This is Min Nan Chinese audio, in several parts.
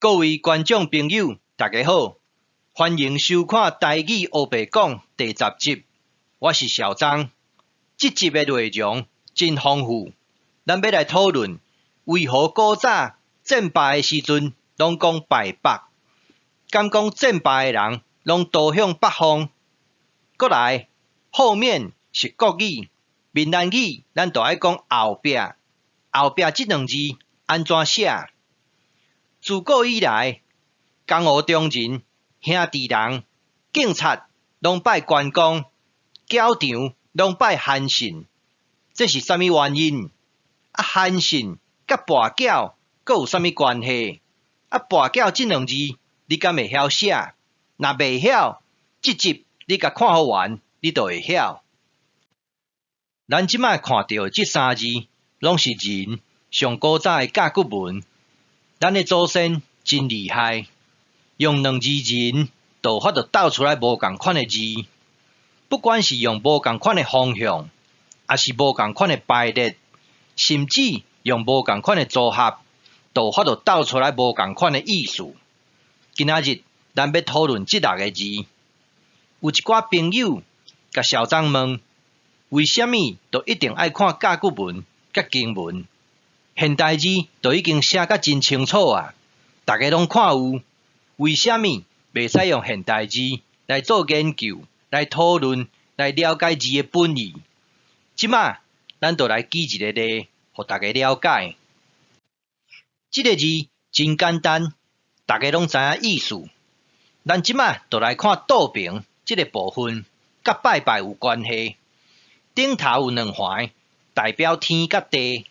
各位觀眾朋友，大家好，歡迎收看《台語烏白講》第10集，我是小張。這集的內容真豐富，咱欲來討論為何古早戰敗的時陣攏講敗北，敢講戰敗的人攏逃向北方。閣來，後面是國語、閩南語，咱就愛講後壁，後壁這兩字按怎寫？自古以來，江湖中人、兄弟人、警察攏拜關公，攪場攏拜韓信，這是啥物原因？啊，韓信佮跋筊閣有啥物關係？啊，跋筊這兩字你敢會曉寫？若袂曉，這集你共看予完，你就會曉。咱這擺看著的這三字，攏是人上古早的甲骨文。咱的祖先真厲害，用兩字人就有法度鬥出來無仝款的字。不管是用無仝款的方向，抑是無仝款的排列，甚至用無仝款的組合，就有法度鬥出來無仝款的意思。今仔日咱欲討論這六個字。有一寡朋友共小張問：為啥物都一定愛看甲骨文佮金文？現代字都已經寫甲真清楚啊，逐家攏看有，為啥物袂使用現代字來做研究、來討論、來了解字的本意？這擺咱就來舉一個例，予逐家了解。這個字真簡單，逐家攏知影意思。咱這擺就來看倒爿這個部分，佮拜拜有關係。頂頭有兩環，代表天佮地。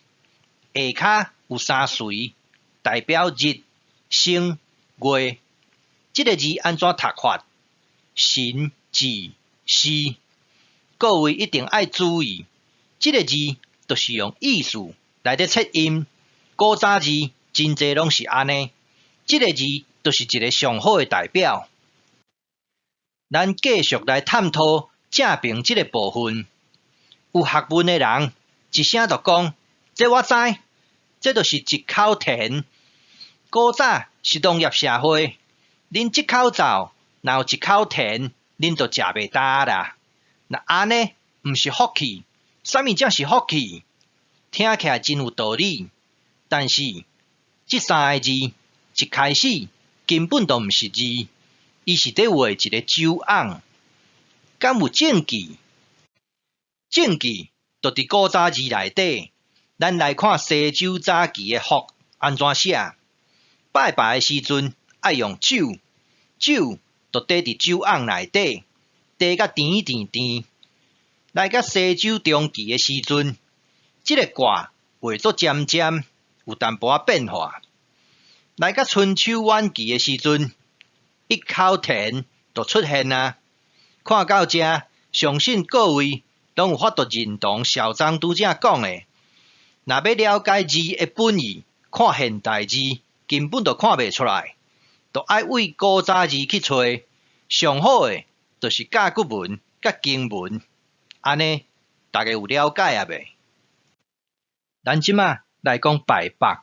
下跤有三垂，代表日、星、月。這個字按怎讀法？神、智、時。各位一定愛注意，這個字就是用意思來咧切音。古早字真濟攏是按呢。這個字就是一個上好的代表。咱繼續來探討正爿這個部分。有學問的人一聲就講：這我知，這就是一口田。古早是農業社會，恁這口灶若有一口田，恁就食袂焦啦。若按呢，毋是福氣，啥物才是福氣？聽起來真有道理，但是這三個字一開始根本就毋是字，伊是佇畫一個酒甕。敢有證據？證據就佇古早字內底。咱來看西周早期的福按怎寫？拜拜的時陣愛用酒，酒就綴佇酒甕內底，綴甲甜甜甜。來到西周中期的時陣，這個卦畫做尖尖，有淡薄仔變化。來到春秋晚期的時陣，一口田就出現啊！看到這，相信各位攏有法度認同小張拄才講的。若欲了解字的本意，看現代字根本就看袂出來，就愛對古早字去揣。上好的就是甲骨文佮金文，按呢，逐家有了解啊未？咱這擺來講敗北，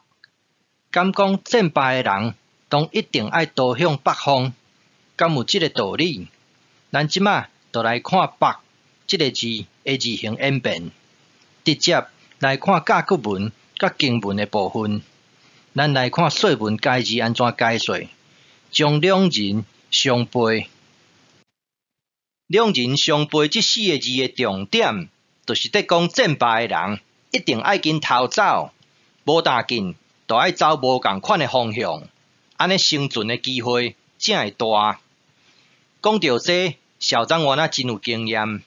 敢講戰敗的人，攏一定愛逃向北方，敢有這個道理？咱這擺就來看北這個字的字形演變，直接來看甲骨文佮金文的部分。咱來看說文解字按怎解說，將兩人相背。兩人相背這四個字的重點，就是佇講戰敗的人一定愛緊逃走，無當緊，就愛走無仝款的方向，按呢生存的機會才會大。講著這，小張原來真有經驗。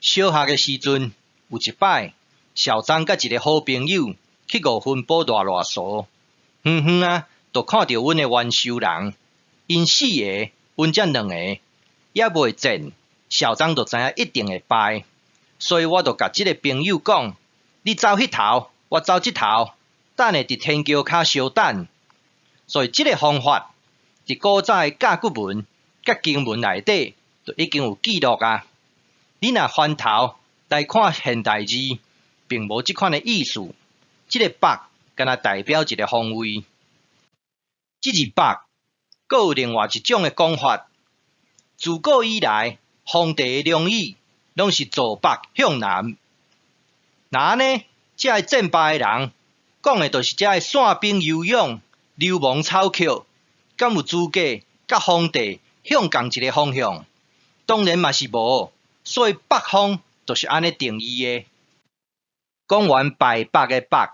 小學的時陣，有一擺，小張佮一個好朋友去五分埔賴賴趖，遠遠啊，就看著阮的冤仇人，𪜶四个，阮才兩個，猶未戰，小張就知影一定會敗，所以我就共這個朋友講：你走彼頭，我走這頭，等下佇天橋跤相等。所以這個方法，佇古早的甲骨文佮金文內底就已經有記錄啊。你若翻頭來看現代字，並無這款的意思。這個北敢若代表一個方位。這字北，閣有另外一種的講法。自古以來，皇帝的龍椅攏是坐北向南。若按呢，遮个戰敗的人講的就是遮个散兵游勇、流亡草寇，敢有資格佮皇帝向仝一个方向？當然嘛是無，所以北方就是按呢定義的。講完敗北的北，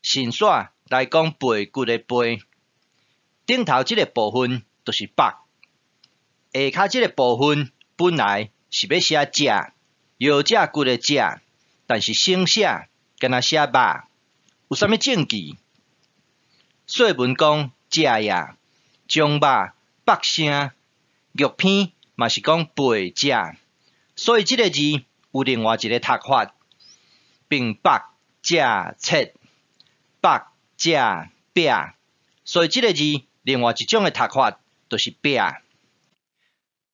順紲來講背骨的背。頂頭這个部分就是腹，下跤這个部分本來是欲寫脊，腰脊骨的脊，但是省寫，敢若寫肉，有啥物證據？說文講脊也，將肉腹聲，玉篇嘛是講背脊，所以這个字有另外一个讀法，並腹脊切，腹脊壁，所以這个字另外一種的讀法就是壁。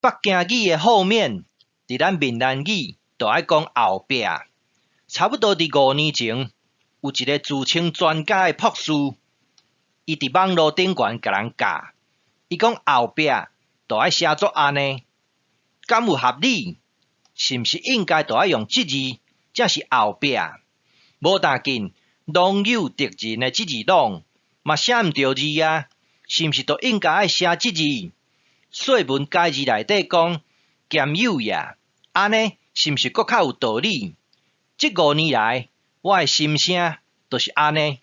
北京語的後面，佇咱閩南語就愛講後壁。差不多佇5年前，有一个自稱專家的博士，伊佇網路頂懸共人教，伊講後壁就愛寫做按呢，敢有合理？是毋是應該就愛用這字才是後壁？無要緊，攏有敵人的這字攏嘛寫毋著字啊，是毋是就應該愛寫這字？說文解字內底講兼有也，按呢是毋是閣較有道理？這五年來，我的心聲就是按呢，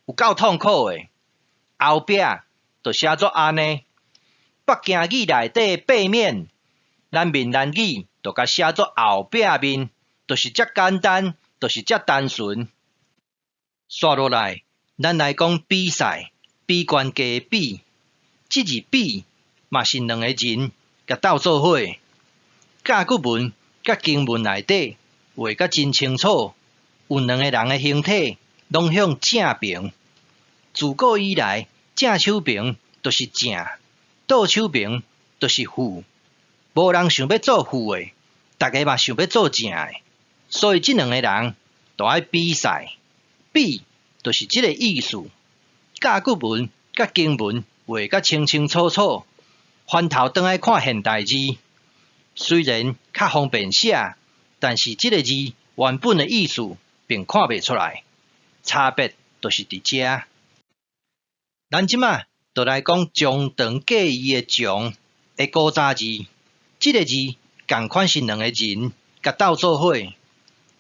有夠痛苦的。後壁就寫做按呢，北京語內底的背面，咱閩南語就共寫做後壁面，就是遮簡單，就是遮單純。紲落來，咱來講比賽，比懸低的比，這字比嘛是兩個人共鬥做伙。甲骨文佮金文內底畫甲真清楚，有兩个人的形體攏向正爿。自古以來，正手爿就是正，倒手爿就是負。無人想欲做負的，逐家嘛想欲做正的，所以這兩个人就愛比賽，比就是這个意思。甲骨文佮金文畫甲清清楚楚，翻頭轉來看現代字，雖然較方便寫，但是這个字原本的意思並看袂出來，差別就是佇遮。咱這馬就來講長長過伊的長的古早字，這个字仝款是兩个人共鬥做伙，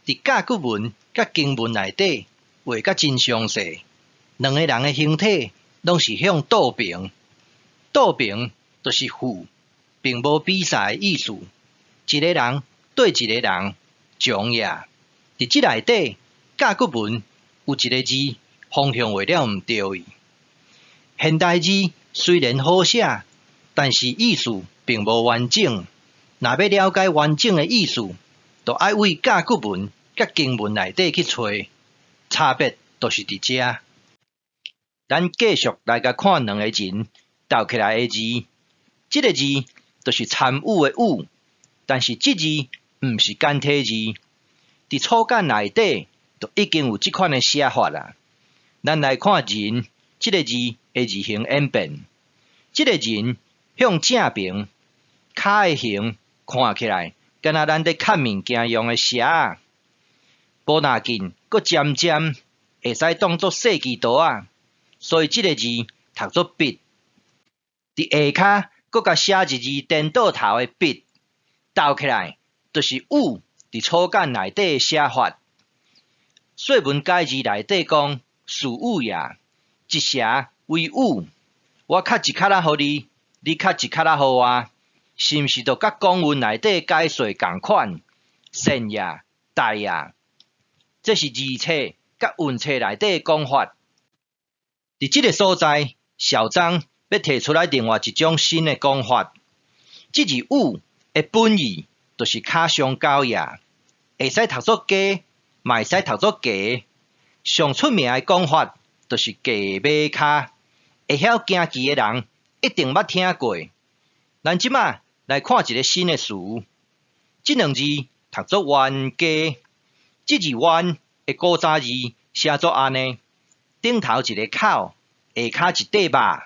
佇甲骨文佮金文內底畫甲真詳細，兩个人的形體攏是向倒爿，倒爿就是負，並無比賽的意思。一个人對一个人，長也。佇這內底，甲骨文有一个字方向畫了毋對去。現代字雖然好寫，但是意思並無完整。若欲了解完整的意思，就愛對甲骨文佮金文內底去揣，差別就是佇遮。咱繼續來共看兩個人鬥起來的字，這个字就是參與的與，但是這字毋是簡體字，佇楚簡內底就已經有這款的寫法啦。咱來看人這个字的字形演變，這个人向正爿，跤的形看起來敢若咱咧崁物件用的匙仔，無若緊，閣尖尖，會使當做細枝刀仔，所以這个字讀做筆。佇下跤閣共寫一字顛倒頭的筆，鬥起來就是與佇楚簡內底的寫法。說文解字內底講，事與也，一蛇為與，我較一跤仔予你，你較一跤仔予我，是毋是就佮公文內底解說仝款？善也，大也，這是字冊佮韻冊內底的講法。佇這个所在，小張欲提出來另外一種新的講法。這字與的本意就是跤相交也，會使讀做雞，嘛會使讀做雞。上出名的講法就是雞馬跤，會曉行棋的人一定捌聽過。咱這馬來看一个新的詞，這兩字讀做冤家。這字冤的古早字寫做按呢，頂頭一个口，下跤一塊肉，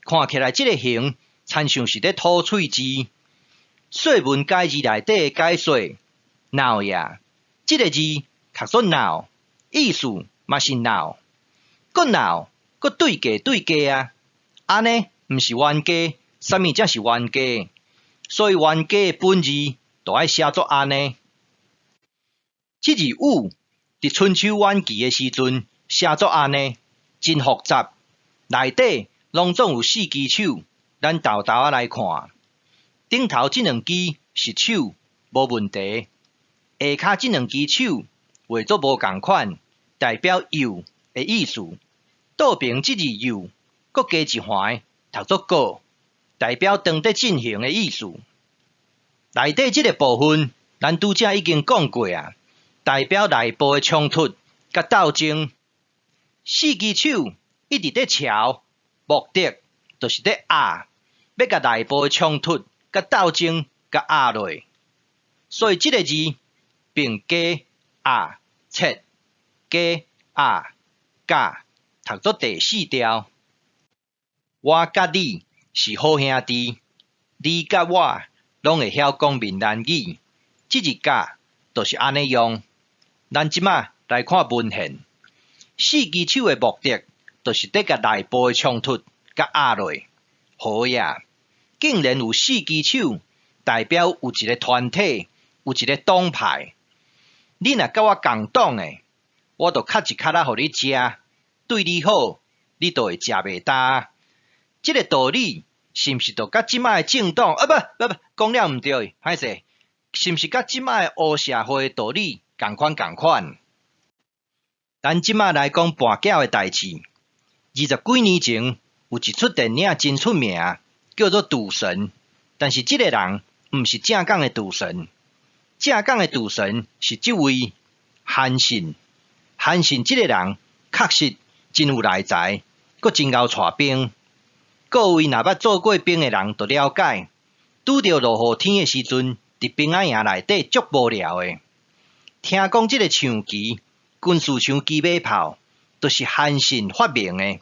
看起來這个形，親像是咧吐喙舌。說文解字內底的解說，鬧也，這个字讀做鬧，意思嘛是鬧，閣鬧，閣對價對價啊！按呢毋是冤家，啥物才是冤家？所以冤家的本字就愛寫做按呢。這字紆佇春秋晚期的時陣寫做按呢，真複雜，內底攏總有四支手，咱沓沓仔來看。頂頭這兩支是手，無問題。下跤這兩支手畫做無仝款，代表又的意思。倒爿這字又，閣加一橫，讀做閣，代表當佇進行的意思。內底這个部分，咱拄才已經講過啊，代表內部的衝突佮鬥爭。四支手一直佇朝，目的就是佇壓，欲共內部的衝突佮鬥爭共壓落。所以這个字並加壓、切、加壓、甲，讀做第四調。我佮你是好兄弟，你佮我攏會曉講閩南語。這字佮就是按呢用。咱這馬來看文獻，四支手的目的，就是佇共內部的衝突共壓落。好呀，竟然有四支手，代表有一个團體，有一个黨派。你若佮我仝黨的，我就敲一敲仔予你食，對你好，你就會食袂焦。這个道理是毋是就佮這擺的政黨？啊不不不，講了毋對，歹勢，是毋是佮這擺的烏社會的道理仝款仝款？咱這擺來講跋筊的代誌。20幾年前，有一齣電影真出名，叫做《賭神》。但是這个人毋是正港的賭神，正港的賭神是這位韓信。韓信這个人確實真有內才，閣真𠢕帶兵。各位若捌做過兵的人就了解，拄著落雨天的時陣，佇兵仔營內底足無聊的。聽講這个槍支，軍事槍支馬炮，就是韓信發明的，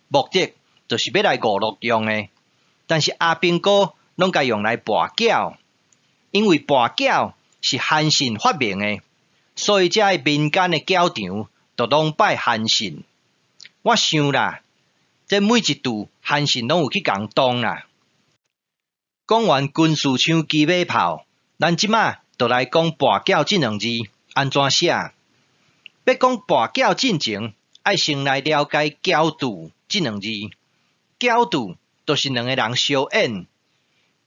目的就是欲來娛樂用的。但是阿兵哥攏共用來跋筊，因為跋筊是韓信發明的，所以遮的民間的筊場就攏拜韓信。我想啦，這每一度韓信攏有去共擋啦。講完軍事槍支馬炮，咱這馬就來講跋筊這兩字按怎寫。欲講跋筊進前，愛先來了解矯度這兩字。矯度就是兩个人相演，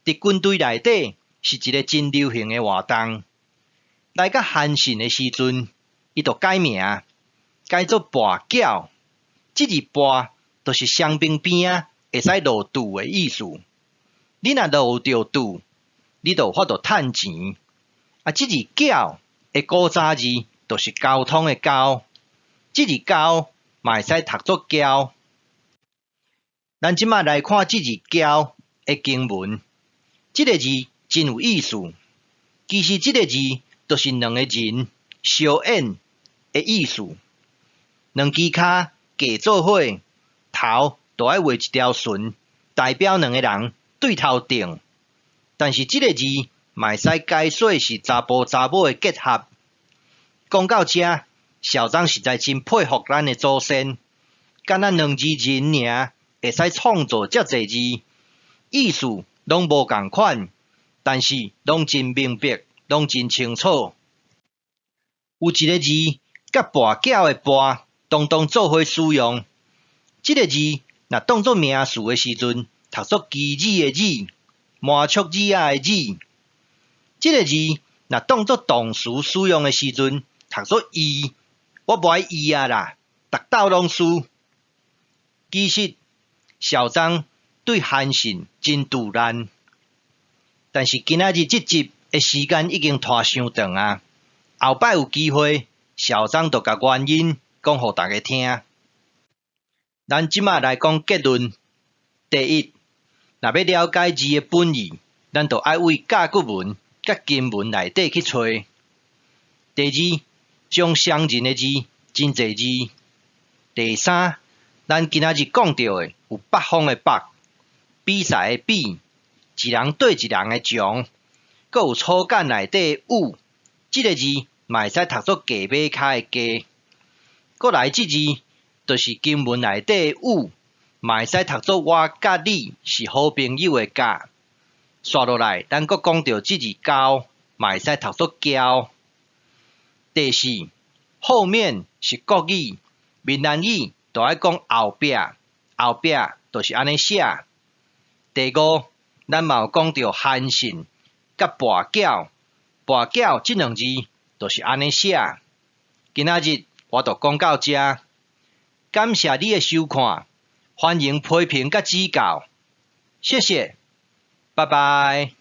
佇軍隊內底是一个真流行的活動。來到韓信的時陣，伊就改名，改做跋筊。這字跋就是雙邊邊仔會使落注的意思。你若落著注，你就有法度趁錢。啊，這字筊的古早字就是交通的交，這字交嘛會使讀做交。咱這馬來看這字交的經文，這个字真有意思。其實這个字就是兩个人相演的意思。兩支跤夾做伙，頭就愛畫一條船，代表兩个人對頭頂。但是這个字嘛會使解說是查埔查某的結合。講到這，小張實在真佩服咱的祖先，敢若兩字人爾會使創造遮濟字，意思攏無仝款，但是攏真明白，攏真清楚。有一个字佮跋筊的跋當當做伙使用，這个字若當做名詞的時陣，讀做棋子的子，麻雀子仔的子。這个字若當做動詞使用的時陣，讀做伊，我無愛伊啊啦，逐鬥攏輸。其實小張對韓信真賭爛，但是今仔日這集的時間已經拖傷長啊，後擺有機會，小張就共原因講予大家聽。咱這馬來講結論。第一，若欲了解字的本意，咱就愛對甲骨文佮金文內底去揣。第二，將雙人的字真濟字。第三，咱今仔日講著的有北方的北，比賽的比，一人對一人的將，閣有楚簡內底的武，這个字嘛會使讀做雞尾跤的雞。閣來這字，就是經文內底的與，嘛會使讀做我佮你是好朋友的佮。紲落來，咱閣講著這字交，嘛會使讀做嬌。第四，後面是國語，閩南語就愛講後壁，後壁就是按呢寫。第五，咱嘛有講著韓信佮跋筊，跋筊這兩字就是按呢寫。今仔日我就講到遮，感謝你的收看，歡迎批評佮指教，謝謝，拜拜。